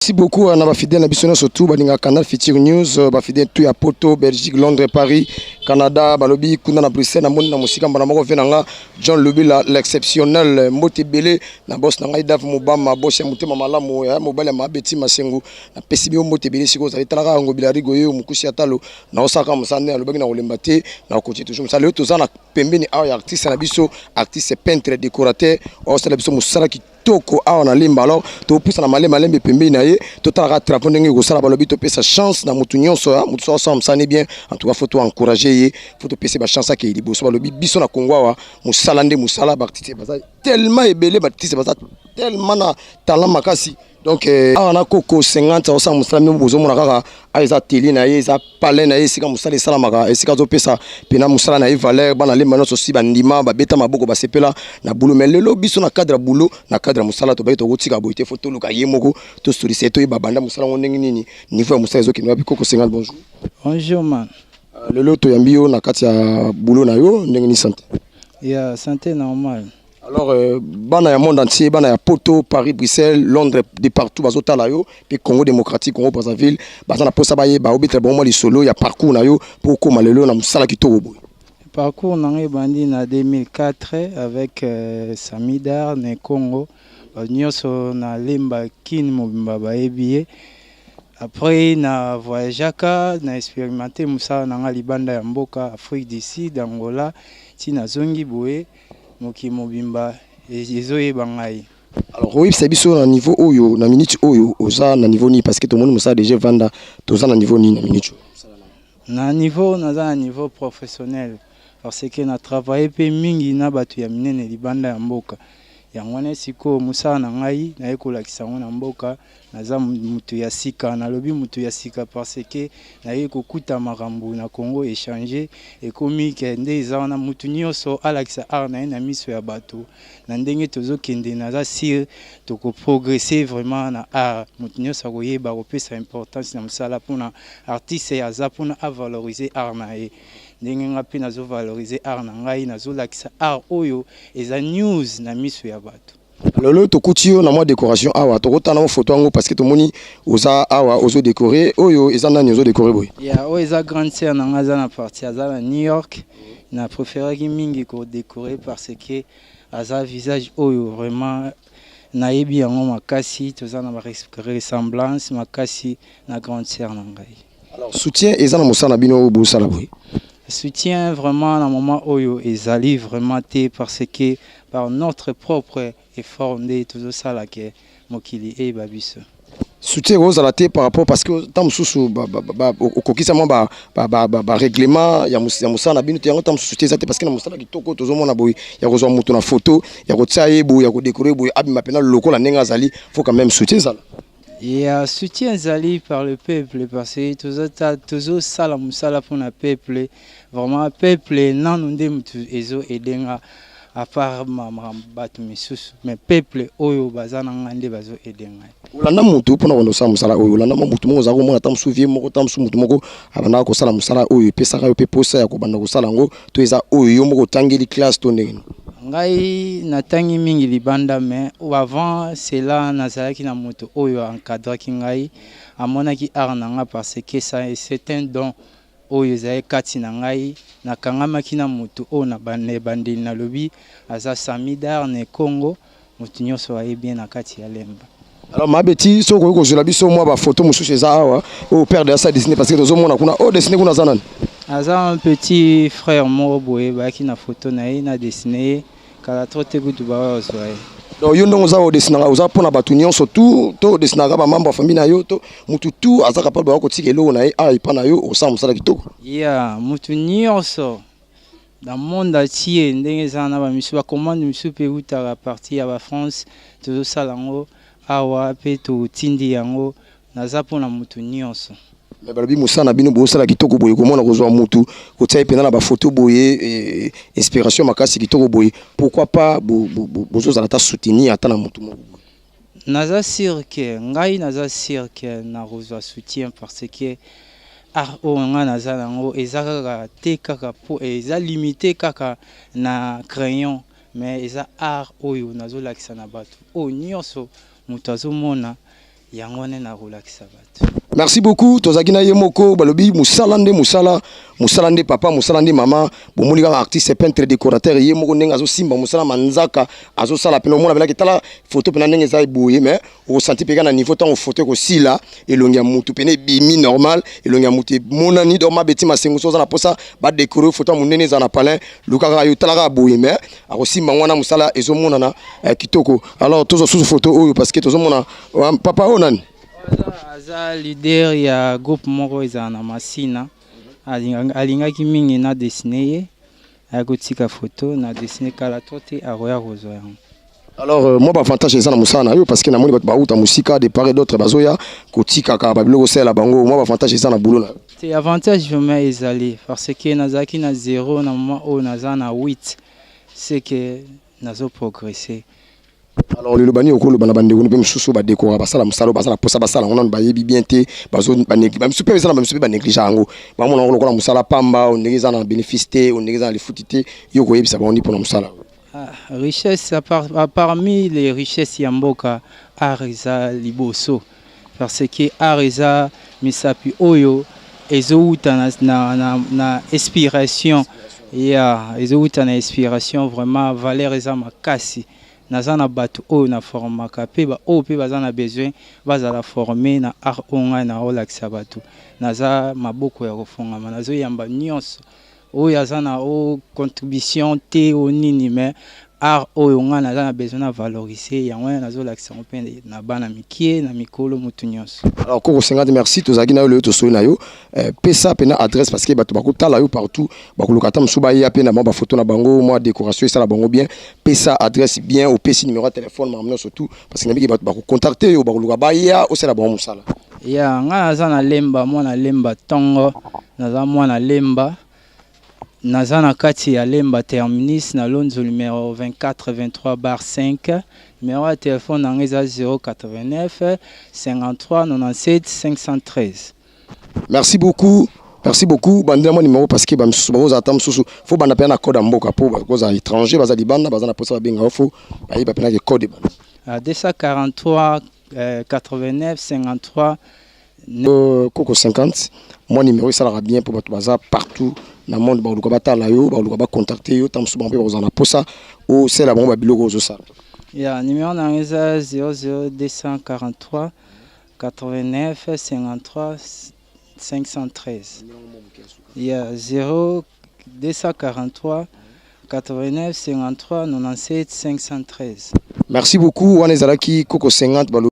Merci beaucoup na bafidèle na biso nyonso tu balingaka Canal Future News, bafidèle tu ya Poto, Belgique, Londres, Paris, Canada, balobi kuna na Bruxelles, namoni na mosika mbala moko ve na nga John Lubila l'exceptionnel. Mbote ebele na boss na ngai Dave Mobama, boss ya motema malamu ya mobali ya Mabeti Masengu. Napesi bino mbote ebele. Sikoyo ozali talaka yango Bilarigo oyo mokusi ya talo naosaka mosala nde alobaki na kolemba te na kokontinue toujours mosala. Lelo toza na pembeni awa ya artiste na biso, artiste peintre décorateur, aosala biso mosala kitoko awa na Lemba. Alors topusana malembe malembe pembeni na ye, totalaka travaux ndenge ekosala. Balobi topesa chance na motu nyonso ya motu so asala mosala bien. En tout cas, faut toencourage ye, faut topesa bachance akei liboso. Balobi biso na Kongo awa mosala nde mosala. Baartiste baza tellement ebele, baartiste baza tellement na talent makasi. Donc awa na Koko 50 osala mosala mimo, bozomona kaka awa eza atelier na ye, eza palais na ye, esika mosala esalamaka, esika azopesa mpena mosala na ye valeur. Bana Lemba nyonso si bandima, babeta maboko, basepela na boulot. Mais lelo biso na cadre ya boulot, na cadre ya mosala, tobaki tokotika boye te. Faut toluka ye moko, tosolisa ye, toyeba banda mosala ngo ndenge nini, niveau ya mosala ezokende wapi. Koko 50, bonjour. Bonjour man. Lelo toyambi yo na kati ya boulot na yo. Ndenge ni santé? Ya santé normale. Alors bana ya monde entier, bana ya Poto, Paris, Bruxelles, Londres, de partout bazotala yo, mpe Congo démocratique, Congo Brazzaville, baza na mposa bayeba, obetela bango mwa lisolo ya parcours na yo mpo okóma lelo na mosala kitoko boye. Parcours na ngai ebandi na 2004 avec Samidar na Congo. Bato nyonso na Lemba, Kini mobimba bayebi ye. Après na voyageaka, na expérimenté mosala na ngai libanda ya mboka, Afrique du Sud, Angola, ti nazongi boye, mokili mobimba ezoyeba ngai. Alors oyebisa biso na niveau oyo, na minute oyo, oza na niveau nini? Parce que tomoni mosala déjà evanda. Toza na niveau nini na minute oyo? Na niveau, naza na niveau professionnel parce que na travaille mpe mingi na bato ya minene libanda ya mboka. Yango wana sikoyo mosala na ngai naye kolakisa yango na mboka. Naza motu ya sika, nalobi motu ya sika parce que naye kokuta makambo na Congo échange, ekomi ke nde eza wana, motu nyonso alakisa art na ye na miso ya bato. Na ndenge tozokende, naza sûr tokoprogresse vraiment na art. Motu nyonso akoyeba kopesa importance na mosala mpona artiste aza mpona avaloriser art na ye. Ndenge nga mpe nazovaloriser art na ngai, nazolakisa art oyo eza news na miso ya bato. Lelo tokuti yo na mwa décoration awa. Tokotala mo photo yango parce que tomoni oza awa ozodécore. Oyo eza nani ozodécore boye? Ya oyo eza grande sœur na ngai, aza na parti, aza na New York. Na préféraki mingi kodécore parce que aza visage oyo vraiment nayebi yango makasi, toza na baressemblance makasi na grande sœur na ngai. Alors soutien eza na mosala na bino oyo bosala boye? Soutien vraiment na moment oyo ezali vraiment te, parce que par notre propre effort nde tozosala ke mokili eyeba biso. Soutien ekozala te par rapport parce que ntango mosusu okokisa mwa barèglement ya mosala na bino te. Yango ntango mosusu soutien eza te, parce que na mosala kitoko tozomona boye, ya kozwa moto na photo, ya kotia ye boye, ya kodécorer boye, abima mpena lokola ndenge azali, faut quand même soutien ezala. Ya soutien ezali par le peuple, parce que tozosala mosala mpona peuple. Vraiment peuple nanu nde motu ezoaider nga, à part bato misusu, mais peuple oyo baza na ngai nde bazoaider ngai. Olanda motu mpona kobanda kosala mosala oyo? Olanda mwa motu moko ozala komona, ata mosusu vie moko, ta mosusu motu moko abandaka kosala mosala oyo epesaka yo mpe posa ya kobanda kosala yango, to eza oyo yo moko otangeli classe, to ndenge nini? Ngai natangi mingi libanda, mais avant cela nazalaki na moto oyo encadraki ngai, amonaki art na nga, parce que ça c'est un don oyo ezali kati na ngai. Nakangamaki na moto oyo na ebandeli nalobi aza Samidar na Congo, moto nyonso ayebi ye na kati ya Lemba. Alors Mabeti, soki okoki kozwela biso mwa bafoto mosusu eza awa, oyo père de asa dessiné, parce que tozomona kuna oyo dessiné kuna aza nani? Aza un petit frère moko boye, bayaki na foto na ye, na dessiné ye kala trop te, kutu baoyo ozwa ye. Donc yo ndenge oza odesinaka, oza mpona bato nyonso tu, to odesinaka bamembre ya famille na yo, to mutu tu aza capable baya kotika eloko na ye awa epa na yo, osala mosala kitoko? Ya mutu nyonso na monde entier, ndenge eza na bamisu, bacommande misusu mpe eutaka partir ya bafrance, tozosala yango awa mpe totindi yango. Naza mpona mutu nyonso. Me balobi mosala na bino bosala kitoko boye, komona kozwa mutu kotia ye mpenza na bafoto boye, inspiration makasi kitoko boye, pourquoi pas bozozala ata soutenir ata na mutu moko boye? Naza sûr ke ngai, naza sûr ke nakozwa soutien, parce que art oyo ngai naza nango eza kaka te kaka po eza limité kaka na crayon, mais eza art oyo nazolakisa na bato oyo nyonso moto azomona. Yango wana nakolakisa bato. Merci beaucoup. Tozalaki na ye moko, balobi mosala nde mosala, mosala nde papa, mosala nde mama. Bomoni kaka artiste peintre décorateur ye moko ndenge azosimba mosala manzaka, azosala pene. Omona penaki, tala photo pena ndenge eza eboye, mais okosanti mpe kaka na niveau. Ntango photo ekosila, elongi ya mutu pene ebimi normal, elongi ya mutu emonani. Donc Mabeti Masengo, so oza na mposa badécorer photo ya monene eza na palin, luka kaka yo, tala kaka boye, mais akosimba wana mosala ezomonana kitoko. Alors tozwa susu photo oyo parce que tozomona papa oyo nani? Aza leader ya groupe moko ezala na Masina. Alingaki mingi na dessiner ye, ayakotika photo na dessiner. Kala to te akoya kozwa yango. Alors moi, baavantage eza na mosala na yo, parce que namoni bato bauta mosika de part et d'autre, bazoya kotikaka babiloko osalela bango. Mwa baavantage eza na boulot na yo? Te, avantage vraiment ezali, parce que nazalaki na 0, na moment oyo naza na 8, c'est que nazoprogresse. Alors lelo bani okoloba na bandeko mpe mosusu badécorer, basala mosala oyo, baza na mposa basala yango, nanu bayebi bien te, bamisu mpe eza na bamisu mpe banéglige yango, bamona yango lokola mosala pamba, ondenge eza na bénéfice te, ondenge eza na lifuti te. Yo koyebisa bango ndi mpona mosala? Ah, richesse, parmi les richesses ya mboka, art eza liboso, parce que art eza misapi oyo ezowuta na inspiration ya, ezowuta na inspiration. Vraiment valeur eza makasi. Naza na bato oyo naformaka mpe baoyo mpe baza na besoin bazala formé na art oyo ngai naolakisa bato. Naza maboko ya kofongama, nazoyamba nyonso oyo aza na o contribution te o nini, mais art oyo ngai naza na besoin na valoriser yango wana, nazolakisa yango mpe na bana mike, na mikolo, motu nyonso. Alors Koko 50, merci. Tozalaki na yo lelo, tosoli na yo. Pesa mpena adresse, parce que bato bakotala yo partout, bakoluka ata mosusu baya mpe na mwa bafoto na bango, mwa décoration esala bango bien. Pesa adresse bien, opesi numéro ya téléphone, makambo nyonso tout, parce que nabiki bato bakocontacte yo, bakoluka baya osala bango mosala. Ya ngai naza na Lemba, mwana Lemba ntongo. Naza mwana Lemba, naza na kati ya Lemba terminus, na Lonzo, numéro 24 23/5. Numéro ya telefone na ngai eza 089 53 97 513. Merci beaucoup, merci beaucoup. Bandela mwa numéro, parce que bamisusu bakozala ata mosusu fo banda mpenza na code ya mboka, mpo bakozala étranger, baza libanda, baza na mposa babenga yo, fo bayeba mpena ke code ebanda. 243 89 53. Koko 50, mwa numéro esalaka bien mpo bato baza partout na monde, bakoluka batala yo, bakoluka bacontacte yo, ta mosusu bango mpe bakozala na mposa osala bango babiloko ozosala. Ya numéro na ngai eza 00 243 89 53 513. Ya 0 243 89 53 97 513. Merci beaucoup. Wana ezalaki Koko 50 balo.